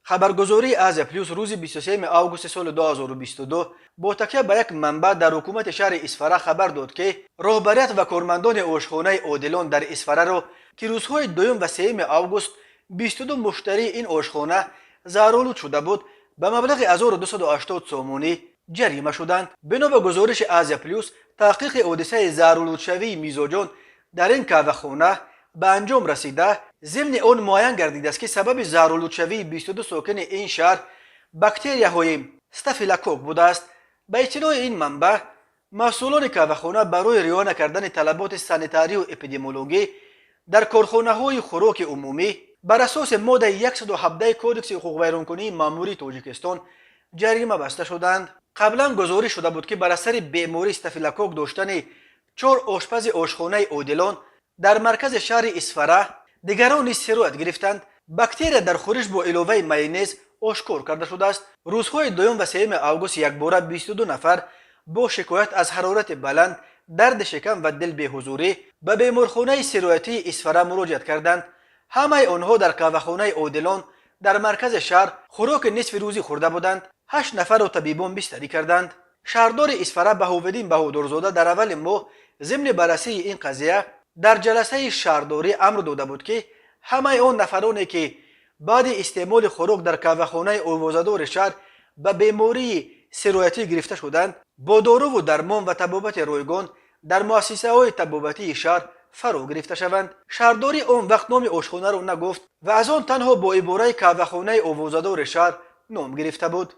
Хабаргузории Азия Плюс рӯзи 23 августи соли 2022 бо такя ба як манбаъ дар ҳукумати шаҳри Исфара хабар дод, ки роҳбарият ва кормандони ошхонаи Одилон дар Исфараро, ки рӯзҳои 2 ва 3 август 22 муштарии ин ошхона заҳролуд шуда буд, ба маблағи 1280 сомонӣ ҷарима шуданд. Бино ба гузориши Азия Плюс, таҳқиқи ҳодисаи заҳролудшавии мизоҷон дар ин қаҳвахона ба анҷом расида, зимни он муайян гардидааст, ки сабаби заҳролудшавии 22 сокини ин шаҳр бактерияҳои стафилококк будааст. Ба иттилои ин манбаъ, масъулони қаҳвахона барои риоя накардани талаботи санитарию эпидемиологӣ дар корхонаҳои хӯроки умумӣ бар асоси моддаи 117 Кодекси ҳуқуқвайронкунии маъмурии Тоҷикистон ҷарима баста шуданд. Қаблан гузориш шуда буд, ки бар асари бемории стафилококк доштани чор ошпази ошхонаи Одилон дар маркази шаҳри Исфара дигарон низ сироят гирифтанд. Бактерия дар хӯриш бо иловаи майонез ошкор карда шудааст. Рӯзҳои 2 ва 3 август якбора 22 нафар бо шикоят аз ҳарорати баланд, дарди шикам ва дилбеҳузурӣ ба беморхонаи сироятии Исфара муроҷиат карданд. Ҳамаи онҳо дар қаҳвахонаи Одилон дар маркази шаҳр хӯроки нисфи рӯзӣ хӯрда буданд. Ҳашт нафарро табибон бистарӣ карданд. Шаҳрдори Исфара Баҳовиддин Баҳодурзода дар аввали моҳ зимни баррасии ин қазия дар ҷаласаи шаҳрдорӣ амр дода буд, ки ҳамаи он нафароне, ки баъди истеъмоли хӯрок дар қаҳвахонаи овозадори шаҳр ба бемории сироятӣ гирифта шуданд, бо доруву дармон ва табобати ройгон дар муассисаҳои табобатии шаҳр фаро гирифта шаванд. Шаҳрдорӣ он вақт номи ошхонаро нагуфт ва аз он танҳо бо ибораи қаҳвахонаи овозадори шаҳр ном гирифта буд.